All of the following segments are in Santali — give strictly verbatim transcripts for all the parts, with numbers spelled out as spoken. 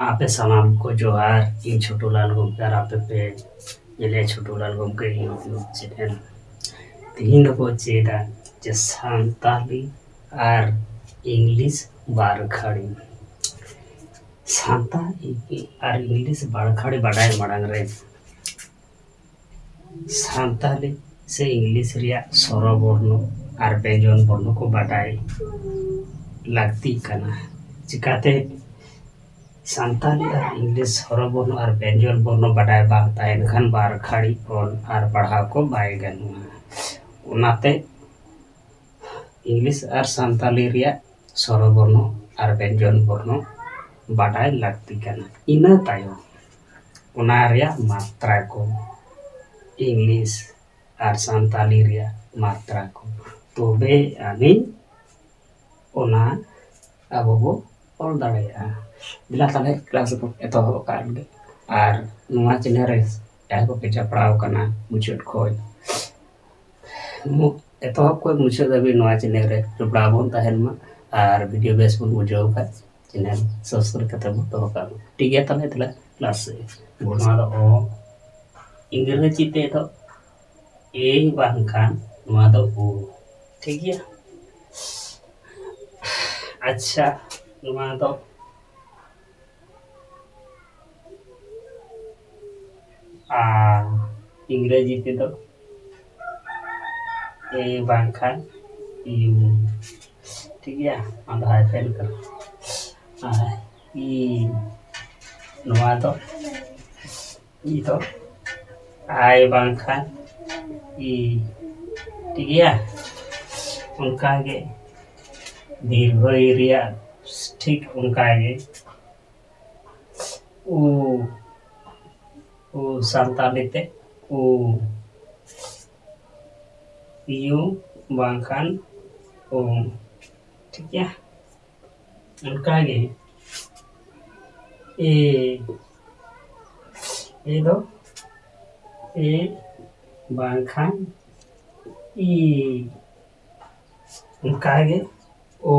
ᱟᱯᱮ ᱥᱟᱱᱟᱢ ᱠᱚ ᱡᱚᱦᱟᱨ, ᱤᱧ ᱪᱷᱳᱴᱩ ᱞᱟᱞ ᱜᱚᱢᱠᱮ ᱟᱨ ᱟᱯᱮ ᱯᱮ ᱧᱮᱞᱮᱫ ᱪᱷᱳᱴᱩ ᱞᱟᱞ ᱜᱚᱢᱠᱮ YouTube channel᱾ ᱛᱮᱦᱮᱧ ᱫᱚᱵᱚ ᱪᱮᱫᱟ ᱡᱮ ᱥᱟᱱᱛᱟᱞᱤ ᱟᱨ ᱤᱝᱞᱤᱥ ᱵᱟᱨ ᱠᱷᱟᱲᱤ᱾ ᱥᱟᱱᱛᱟᱲᱤ ᱟᱨ ᱤᱝᱞᱤᱥ ᱵᱟᱲᱠᱷᱟᱲᱤ ᱵᱟᱰᱟᱭ ᱢᱟᱲᱟᱝ ᱨᱮ ᱥᱟᱱᱛᱟᱲᱤ ᱥᱮ ᱤᱝᱞᱤᱥ ᱨᱮᱭᱟᱜ ᱥᱚᱨᱚ ᱵᱚᱨᱱᱚ ᱟᱨ ᱵᱮᱧᱡᱚᱱ ᱵᱚᱨᱱᱚ ᱠᱚ ᱵᱟᱰᱟᱭ ᱞᱟᱹᱠᱛᱤᱜ ᱠᱟᱱᱟ᱾ ᱪᱤᱠᱟᱛᱮ ᱥᱟᱱᱛᱟᱲᱤ ᱟᱨ ᱤᱝᱞᱤᱥ ᱥᱚᱨᱚ ᱵᱚᱨᱱᱚ ᱟᱨ ᱵᱮᱧᱡᱚᱱ ᱵᱚᱨᱱᱚ ᱵᱟᱰᱟᱭ ᱵᱟᱝ ᱛᱟᱦᱮᱱ ᱠᱷᱟᱱ ᱵᱟᱨ ᱠᱷᱟᱲᱤ ᱚᱞ ᱟᱨ ᱯᱟᱲᱦᱟᱣ ᱠᱚ ᱵᱟᱭ ᱜᱟᱱᱚᱜᱼᱟ᱾ ᱚᱱᱟᱛᱮ ᱤᱝᱞᱤᱥ ᱟᱨ ᱥᱟᱱᱛᱟᱞᱤ ᱨᱮᱭᱟᱜ ᱥᱚᱨᱚ ᱵᱚᱨᱱᱚ ᱟᱨ ᱵᱮᱧᱡᱚᱱ ᱵᱚᱨᱱᱚ ᱵᱟᱰᱟᱭ ᱞᱟᱹᱠᱛᱤ ᱠᱟᱱᱟ᱾ ᱤᱱᱟᱹ ᱛᱟᱭᱚᱢ ᱚᱱᱟ ᱨᱮᱭᱟᱜ ᱢᱟᱛᱨᱟ ᱠᱚ, ᱤᱝᱞᱤᱥ ᱟᱨ ᱥᱟᱱᱛᱟᱞᱤ ᱨᱮᱭᱟᱜ ᱢᱟᱛᱨᱟ ᱠᱚ, ᱛᱚᱵᱮ ᱟᱹᱱᱤᱡ ᱚᱱᱟ ᱟᱵᱚ ᱵᱚ ᱚᱞ ᱫᱟᱲᱮᱭᱟᱜᱼᱟ᱾ ᱫᱮᱞᱟ ᱛᱟᱦᱞᱮ ᱠᱞᱟᱥ ᱵᱚ ᱮᱛᱚᱦᱚᱵ ᱟᱠᱟᱫ ᱜᱮ᱾ ᱟᱨ ᱱᱚᱣᱟ ᱪᱮᱱᱮᱞ ᱨᱮ ᱡᱟᱦᱟᱸᱭ ᱠᱚᱯᱮ ᱡᱚᱯᱲᱟᱣ ᱟᱠᱟᱱᱟ ᱢᱩᱪᱟᱹᱫ ᱠᱷᱚᱱ, ᱢᱩ-, ᱮᱛᱚᱦᱚᱵ ᱠᱷᱚᱱ ᱢᱩᱪᱟᱹᱫ ᱫᱷᱟᱹᱵᱤᱡ ᱱᱚᱣᱟ ᱪᱮᱱᱮᱞ ᱨᱮ ᱡᱚᱯᱲᱟᱣ ᱵᱚᱱ ᱛᱟᱦᱮᱱ ᱢᱟ᱾ ᱟᱨ ᱵᱷᱤᱰᱤᱭᱳ ᱵᱮᱥ ᱵᱚᱱ ᱵᱩᱡᱷᱟᱹᱣ ᱠᱷᱟᱱ ᱪᱮᱱᱮᱞ ᱥᱟᱵᱥᱠᱨᱟᱭᱤᱵ ᱠᱟᱛᱮ ᱵᱚᱱ ᱫᱚᱦᱚ ᱠᱟᱜ ᱢᱟ᱾ ᱴᱷᱤᱠ ᱜᱮᱭᱟ, ᱛᱟᱦᱞᱮ ᱫᱮᱞᱟ ᱠᱞᱟᱥ ᱥᱮᱫ᱾ ᱱᱚᱣᱟ ᱫᱚ ᱚ, ᱤᱝᱨᱮᱡᱤ ᱛᱮ ᱫᱚ ᱮ ᱵᱟᱝᱠᱷᱟᱱ ᱱᱚᱣᱟ ᱫᱚ ᱳ᱾ ᱴᱷᱤᱠ ᱜᱮᱭᱟ? ᱟᱪᱪᱷᱟ, ᱱᱚᱣᱟ ᱫᱚ ᱟᱨ ᱤᱝᱨᱮᱡᱤ ᱛᱮᱫᱚ ᱮ ᱵᱟᱝᱠᱷᱟᱱ ᱤᱭᱩ᱾ ᱴᱷᱤᱠ ᱜᱮᱭᱟ? ᱚᱱᱟ ᱫᱚ ᱦᱟᱭᱯᱷᱮᱱ ᱠᱟᱱᱟ᱾ ᱟᱨ ᱤ, ᱱᱚᱣᱟ ᱫᱚ ᱤ ᱫᱚ ᱟᱭ ᱵᱟᱝᱠᱷᱟᱱ ᱤ᱾ ᱴᱷᱤᱠ ᱜᱮᱭᱟ? ᱚᱱᱠᱟᱜᱮ ᱫᱤᱨᱜᱷᱚ ᱤ ᱨᱮᱭᱟᱜ ᱴᱷᱤᱠ ᱚᱱᱠᱟᱜᱮ ᱩ, ᱩ ᱥᱟᱱᱛᱟᱲᱤ ᱛᱮ ᱩ, ᱤᱭᱩ ᱵᱟᱝᱠᱷᱟᱱ ᱩ᱾ ᱴᱷᱤᱠ ᱜᱮᱭᱟ? ᱚᱱᱠᱟᱜᱮ ᱮ, ᱮ ᱫᱚ ᱮ ᱵᱟᱝᱠᱷᱟᱱ ᱤ, ᱚᱱᱠᱟᱜᱮ ᱳ᱾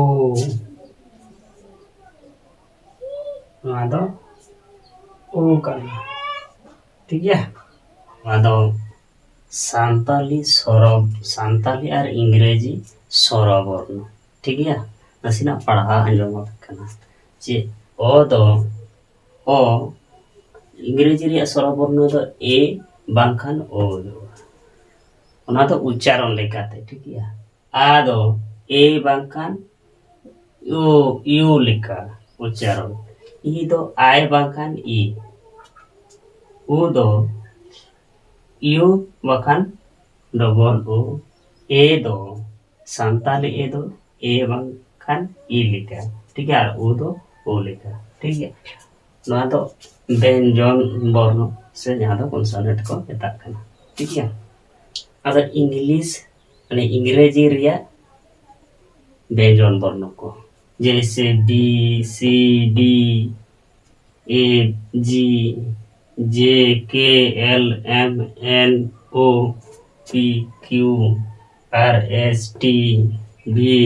ᱱᱚᱣᱟ ᱫᱚ ᱳ ᱠᱟᱱᱟ᱾ ᱴᱷᱤᱠ ᱜᱮᱭᱟ? ᱱᱚᱣᱟ ᱫᱚ ᱥᱟᱱᱛᱟᱞᱤ ᱥᱚᱨᱚ ᱥᱟᱱᱛᱟᱞᱤ ᱟᱨ ᱤᱝᱨᱮᱡᱤ ᱥᱚᱨᱚᱵᱚᱨᱱᱚ᱾ ᱴᱷᱤᱠ ᱜᱮᱭᱟ? ᱱᱟᱥᱮᱱᱟᱜ ᱯᱟᱲᱦᱟᱣ ᱟᱸᱡᱚᱢ ᱟᱯᱮ ᱠᱟᱱᱟ ᱡᱮ ᱚ ᱫᱚ ᱚ ᱤᱝᱨᱮᱡᱤ ᱨᱮᱭᱟᱜ ᱥᱚᱨᱚᱵᱚᱨᱱᱚ ᱫᱚ ᱮ ᱵᱟᱝᱠᱷᱟᱱ ᱳ ᱦᱩᱭᱩᱜᱼᱟ᱾ ᱚᱱᱟ ᱫᱚ ᱩᱪᱪᱟᱨᱚᱱ ᱞᱮᱠᱟᱛᱮ᱾ ᱴᱷᱤᱠ ᱜᱮᱭᱟ? ᱟ ᱫᱚ ᱮ ᱵᱟᱝᱠᱷᱟᱱ ᱭᱩ ᱭᱩ ᱞᱮᱠᱟ ᱩᱪᱪᱟᱨᱚᱱ᱾ ᱤ ᱫᱚ ᱟᱭ ᱵᱟᱝᱠᱷᱟᱱ ᱤ᱾ ᱩ ᱫᱚ ᱭᱩ ᱵᱟᱝᱠᱷᱟᱱ ᱰᱚᱵᱚᱞ ᱩ᱾ ᱮ ᱫᱚ ᱥᱟᱱᱛᱟᱞᱤ ᱮ ᱫᱚ ᱮ ᱵᱟᱝᱠᱷᱟᱱ ᱤ ᱞᱮᱠᱟ᱾ ᱴᱷᱤᱠ ᱜᱮᱭᱟ? ᱟᱨ ᱩ ᱫᱚ ᱳ ᱞᱮᱠᱟ᱾ ᱴᱷᱤᱠ ᱜᱮᱭᱟ? ᱱᱚᱣᱟ ᱫᱚ ᱵᱮᱧᱡᱚᱱ ᱵᱚᱨᱱᱚ ᱥᱮ ᱡᱟᱦᱟᱸ ᱫᱚ ᱠᱚᱱᱥᱚᱱᱮᱱᱴ ᱠᱚ ᱢᱮᱛᱟᱜ ᱠᱟᱱᱟ᱾ ᱴᱷᱤᱠ ᱜᱮᱭᱟ? ᱟᱫᱚ ᱤᱝᱞᱤᱥ ᱢᱟᱱᱮ ᱤᱝᱨᱮᱡᱤ ᱨᱮᱭᱟᱜ ᱵᱮᱧᱡᱚᱱ ᱵᱚᱨᱱᱚ ᱠᱚ, ᱡᱮᱭᱥᱮ ᱵᱤ ᱥᱤ ᱰᱤ ᱮᱯᱷ ᱡᱤ ᱡᱮ ᱠᱮ L M N O P Q R S T V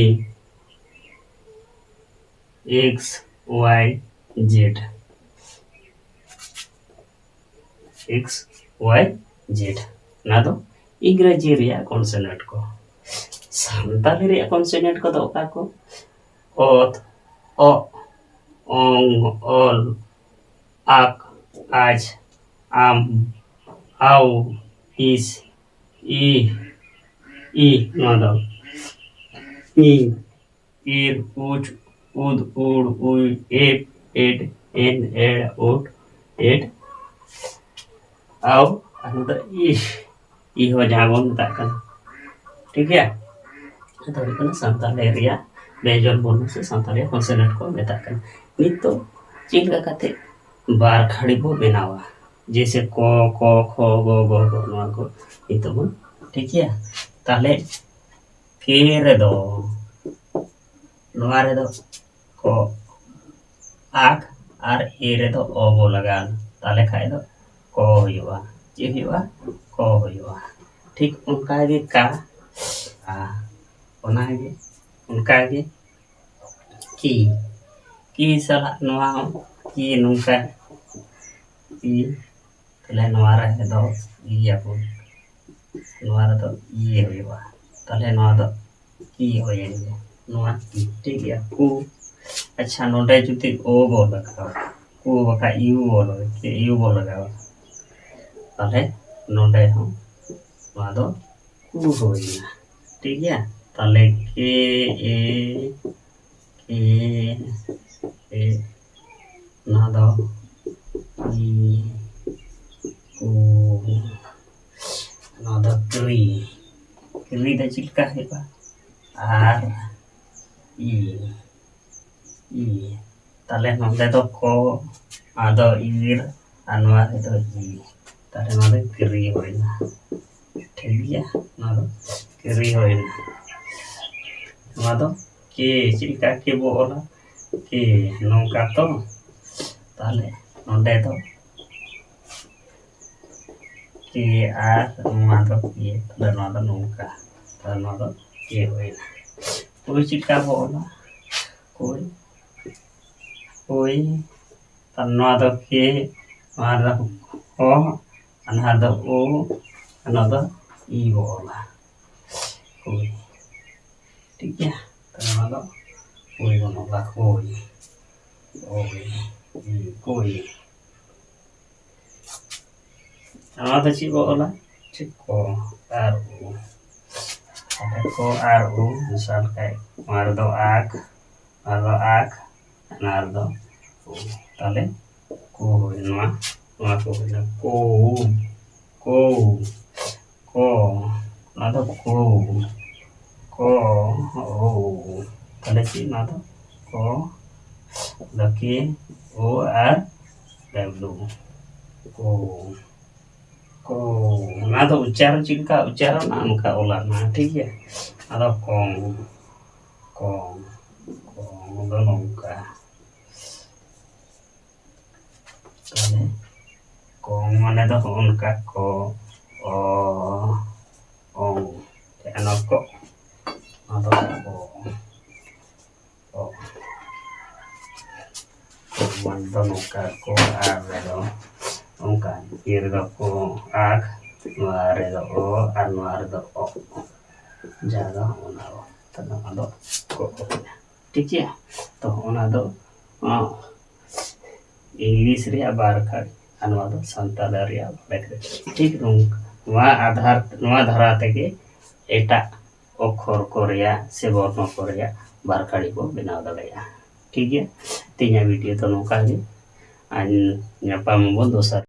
X Y Z. X Y Z. ᱚᱱᱟ ᱫᱚ ᱤᱝᱨᱮᱡᱤ ᱨᱮᱭᱟᱜ ᱠᱚᱱᱥᱚᱱᱮᱱᱴ ᱠᱚ᱾ ᱥᱟᱱᱛᱟᱲᱤ ᱨᱮᱭᱟᱜ ᱠᱚᱱᱥᱚᱱᱮᱱᱴ ᱠᱚᱫᱚ ᱚᱠᱟ ᱠᱚ? ᱚᱛ, ᱚᱜ, ᱚᱝ, ᱚᱞ, ᱟᱠ, ᱟᱡ, ᱟᱢ, ᱟᱣ, ᱤᱥ, ᱤ, ᱤ, ᱱᱚᱣᱟ ᱫᱚ ᱤ, ᱤᱨ, ᱩᱪ, ᱩᱫ, ᱩᱲ, ᱩᱭ, ᱮᱯ, ᱮᱰ, ᱮᱱ, ᱮᱲ, ᱩᱴ, ᱮᱰ, ᱟᱣ, ᱟᱨ ᱱᱚᱛᱮ ᱤ, ᱤ ᱦᱚᱸ ᱡᱟᱦᱟᱸ ᱵᱚᱱ ᱢᱮᱛᱟᱜ ᱠᱟᱱᱟ᱾ ᱴᱷᱤᱠ ᱜᱮᱭᱟ? ᱱᱚᱣᱟ ᱫᱚ ᱦᱩᱭᱩᱜ ᱠᱟᱱᱟ ᱥᱟᱱᱛᱟᱲᱤ ᱨᱮᱭᱟᱜ ᱵᱮᱡᱚᱱ ᱵᱚᱨᱱᱚ ᱥᱮ ᱥᱟᱱᱛᱟᱲᱤ ᱠᱚᱱᱥᱚᱱᱮᱱᱴ ᱠᱚ ᱢᱮᱛᱟᱜ ᱠᱟᱱᱟ᱾ ᱱᱤᱛᱚᱜ ᱪᱮᱫ ᱞᱮᱠᱟ ᱠᱟᱛᱮ ᱵᱟᱨ ᱠᱷᱟᱹᱲᱤ ᱵᱚ ᱵᱮᱱᱟᱣᱟ? ᱡᱮᱭᱥᱮ ᱠᱚ, ᱠᱚ, ᱠᱷᱚ, ᱜᱚ, ᱜᱚ, ᱜᱚ, ᱱᱚᱣᱟ ᱠᱚ ᱱᱤᱛᱚᱜ ᱵᱚᱱ, ᱴᱷᱤᱠ ᱜᱮᱭᱟ? ᱛᱟᱦᱞᱮ ᱠᱮ ᱨᱮᱫᱚ, ᱱᱚᱣᱟ ᱨᱮᱫᱚ ᱠᱚ, ᱟᱠ ᱟᱨ ᱮ ᱨᱮᱫᱚ ᱚ ᱵᱚ ᱞᱟᱜᱟᱣᱟ᱾ ᱛᱟᱦᱞᱮ ᱠᱷᱟᱡ ᱫᱚ ᱠᱚ ᱦᱩᱭᱩᱜᱼᱟ᱾ ᱪᱮᱫ ᱦᱩᱭᱩᱜᱼᱟ? ᱠᱚ ᱦᱩᱭᱩᱜᱼᱟ᱾ ᱴᱷᱤᱠ ᱚᱱᱠᱟ ᱜᱮ ᱠᱟ, ᱟ, ᱚᱱᱟ ᱜᱮ, ᱚᱱᱠᱟ ᱜᱮ ᱠᱤ, ᱠᱤ ᱥᱟᱞᱟᱜ ᱱᱚᱣᱟ ᱦᱚᱸ ᱠᱤ ᱱᱚᱝᱠᱟ ᱤ, ᱛᱟᱦᱞᱮ ᱱᱚᱣᱟ ᱨᱮ ᱫᱚ ᱤ ᱟᱵᱚᱱ, ᱱᱚᱣᱟ ᱨᱮᱫᱚ ᱤ ᱦᱩᱭᱩᱜᱼᱟ, ᱛᱟᱦᱞᱮ ᱱᱚᱣᱟ ᱫᱚ ᱤ ᱦᱩᱭᱮᱱ ᱜᱮ, ᱱᱚᱣᱟ ᱤ, ᱴᱷᱤᱠ ᱜᱮᱭᱟ, ᱠᱩ᱾ ᱟᱪᱪᱷᱟ, ᱱᱚᱰᱮ ᱡᱩᱫᱤ ᱳ ᱵᱚ ᱞᱟᱜᱟᱣᱟ, ᱠᱩ ᱵᱟᱠᱷᱟᱡ ᱤᱭᱩ ᱵᱚ ᱞᱟᱜᱟᱣᱟ, ᱤᱭᱩ ᱵᱚ ᱞᱟᱜᱟᱣᱟ, ᱛᱟᱦᱞᱮ ᱱᱚᱰᱮ ᱦᱚᱸ ᱱᱚᱣᱟ ᱫᱚ ᱠᱩ ᱦᱩᱭᱱᱟ, ᱴᱷᱤᱠ ᱜᱮᱭᱟ᱾ ᱛᱟᱦᱞᱮ ᱠᱮ ᱮ ᱠᱮ ᱮ, ᱱᱚᱣᱟ ᱫᱚ ᱤ, ᱠᱩ, ᱱᱚᱣᱟ ᱫᱚ ᱠᱨᱤ᱾ ᱠᱨᱤ ᱫᱚ ᱪᱮᱫ ᱞᱮᱠᱟ ᱦᱩᱭᱩᱜᱼᱟ? ᱟᱨ ᱤ, ᱤ᱾ ᱛᱟᱦᱞᱮ ᱱᱚᱰᱮ ᱫᱚ ᱠᱚ, ᱟᱫᱚ ᱤᱨ, ᱟᱨ ᱱᱚᱣᱟ ᱨᱮᱫᱚ ᱤ᱾ ᱛᱟᱦᱞᱮ ᱱᱚᱣᱟ ᱫᱚ ᱠᱨᱤ ᱦᱩᱭᱱᱟ᱾ ᱴᱷᱤᱠ ᱜᱮᱭᱟ, ᱱᱚᱣᱟ ᱫᱚ ᱠᱨᱤ ᱦᱩᱭᱱᱟ᱾ ᱱᱚᱣᱟ ᱫᱚ ᱠᱮ, ᱪᱮᱫ ᱞᱮᱠᱟ ᱠᱮ ᱵᱚ ᱚᱞᱟ? ᱠᱮ, ᱱᱚᱝᱠᱟ ᱛᱚ᱾ ᱛᱟᱦᱞᱮ ᱱᱚᱰᱮ ᱫᱚ ᱠᱮ ᱟᱨ ᱱᱚᱣᱟ ᱫᱚ ᱠᱮ, ᱛᱟᱦᱞᱮ ᱱᱚᱣᱟ ᱫᱚ ᱱᱚᱝᱠᱟ, ᱛᱟᱦᱞᱮ ᱱᱚᱣᱟ ᱫᱚ ᱠᱮ ᱦᱩᱭᱱᱟ᱾ ᱳᱭ ᱪᱮᱫ ᱞᱮᱠᱟ ᱵᱚ ᱚᱞᱟ? ᱳᱭ, ᱳᱭ, ᱛᱟᱦᱞᱮ ᱱᱚᱣᱟ ᱫᱚ ᱠᱮ, ᱱᱚᱣᱟ ᱫᱚ ᱚ, ᱟᱨ ᱱᱚᱣᱟ ᱫᱚ ᱳ, ᱟᱨ ᱱᱚᱣᱟ ᱫᱚ ᱤ ᱵᱚ ᱚᱞᱟ᱾ ᱳᱭ, ᱴᱷᱤᱠ ᱜᱮᱭᱟ, ᱛᱟᱦᱞᱮ ᱱᱚᱣᱟ ᱫᱚ ᱳᱭ ᱵᱚᱱ ᱚᱞᱟ, ᱳᱭ, ᱳᱭ, ᱳᱭ᱾ ᱱᱚᱣᱟ ᱫᱚ ᱪᱮᱫ ᱵᱚ ᱚᱞᱟ? ᱪᱮᱫ ᱠᱚ ᱟᱨ ᱩ᱾ ᱛᱟᱦᱞᱮ ᱠᱚ ᱟᱨ ᱩ ᱢᱮᱥᱟ ᱞᱮᱠᱷᱟᱡ, ᱱᱚᱣᱟ ᱨᱮᱫᱚ ᱟᱠ, ᱱᱚᱣᱟ ᱨᱮᱫᱚ ᱟᱠ, ᱱᱚᱣᱟ ᱨᱮᱫᱚ ᱩ᱾ ᱛᱟᱦᱞᱮ ᱠᱚ ᱦᱩᱭ, ᱱᱚᱣᱟ, ᱱᱚᱣᱟ ᱠᱚ ᱦᱩᱭᱱᱟ᱾ ᱠᱚ, ᱠᱚ, ᱠᱚ, ᱱᱚᱣᱟ ᱫᱚ ᱠᱚ, ᱠᱚ, ᱳ᱾ ᱛᱟᱦᱞᱮ ᱪᱮᱫ ᱱᱚᱣᱟ ᱫᱚ? ᱠᱚ, ᱫᱚ ᱠᱮ, ᱳ ᱟᱨ ᱰᱟᱵᱞᱩ᱾ ᱠᱚ, ᱠᱚ, ᱚᱱᱟ ᱫᱚ ᱩᱪᱪᱟᱨᱚᱱ ᱪᱮᱫ ᱞᱮᱠᱟ ᱩᱪᱪᱟᱨᱚᱱᱟ, ᱚᱱᱠᱟ ᱚᱞᱟ ᱢᱟ, ᱴᱷᱤᱠ ᱜᱮᱭᱟ? ᱟᱫᱚ ᱠᱚᱝ, ᱠᱚᱝ, ᱠᱚᱝ ᱫᱚ ᱱᱚᱝᱠᱟ᱾ ᱛᱟᱦᱞᱮ ᱠᱚᱝ ᱢᱟᱱᱮ ᱫᱚ ᱦᱚᱸᱜᱼᱚ ᱱᱚᱝᱠᱟ ᱠᱚ, ᱚ, ᱚᱝ᱾ ᱚᱱᱟ ᱠᱚ, ᱚᱱᱟ ᱫᱚ ᱠᱚ, ᱠᱚ, ᱠᱚ ᱢᱟᱱᱮ ᱫᱚ ᱱᱚᱝᱠᱟ ᱠᱚ, ᱟᱨ ᱨᱮᱫᱚ ᱚᱱᱠᱟ, ᱤᱭᱟᱹ ᱨᱮᱫᱚ ᱠᱚ ᱟᱜ, ᱱᱚᱣᱟ ᱨᱮᱫᱚ ᱚ, ᱟᱨ ᱱᱚᱣᱟ ᱨᱮᱫᱚ ᱚ, ᱡᱟᱦᱟᱸ ᱫᱚ ᱚᱱᱟ ᱚ, ᱛᱟᱦᱞᱮ ᱱᱚᱣᱟ ᱫᱚ ᱠᱚ ᱚ ᱠᱟᱱᱟ᱾ ᱴᱷᱤᱠ ᱜᱮᱭᱟ? ᱛᱚ, ᱚᱱᱟ ᱫᱚ, ᱚ, ᱤᱝᱞᱤᱥ ᱨᱮᱭᱟᱜ ᱵᱟᱨ ᱠᱷᱟᱲ, ᱟᱨ ᱱᱚᱣᱟ ᱫᱚ ᱥᱟᱱᱛᱟᱲ ᱨᱮᱭᱟᱜ ᱵᱟᱨ ᱠᱷᱟᱲ᱾ ᱴᱷᱤᱠ ᱱᱚᱝᱠᱟ, ᱱᱚᱣᱟ ᱟᱫᱷᱟᱨ, ᱱᱚᱣᱟ ᱫᱷᱟᱨᱟ ᱛᱮᱜᱮ ᱮᱴᱟᱜ ᱚᱠᱠᱷᱚᱨ ᱠᱚ ᱨᱮᱭᱟᱜ ᱥᱮ ᱵᱚᱨᱱᱚ ᱠᱚ ᱨᱮᱭᱟᱜ ᱵᱟᱨ ᱠᱷᱟᱲᱤ ᱵᱚ ᱵᱮᱱᱟᱣ ᱫᱟᱲᱮᱭᱟᱜᱼᱟ᱾ ᱴᱷᱤᱠ ᱜᱮᱭᱟ, ᱛᱮᱦᱮᱧᱟᱜ ᱵᱷᱤᱰᱤᱭᱳ ᱫᱚ ᱱᱚᱝᱠᱟ ᱜᱮ, ᱟᱨ ᱧᱟᱯᱟᱢ ᱟᱵᱚᱱ ᱫᱚᱥᱟᱨ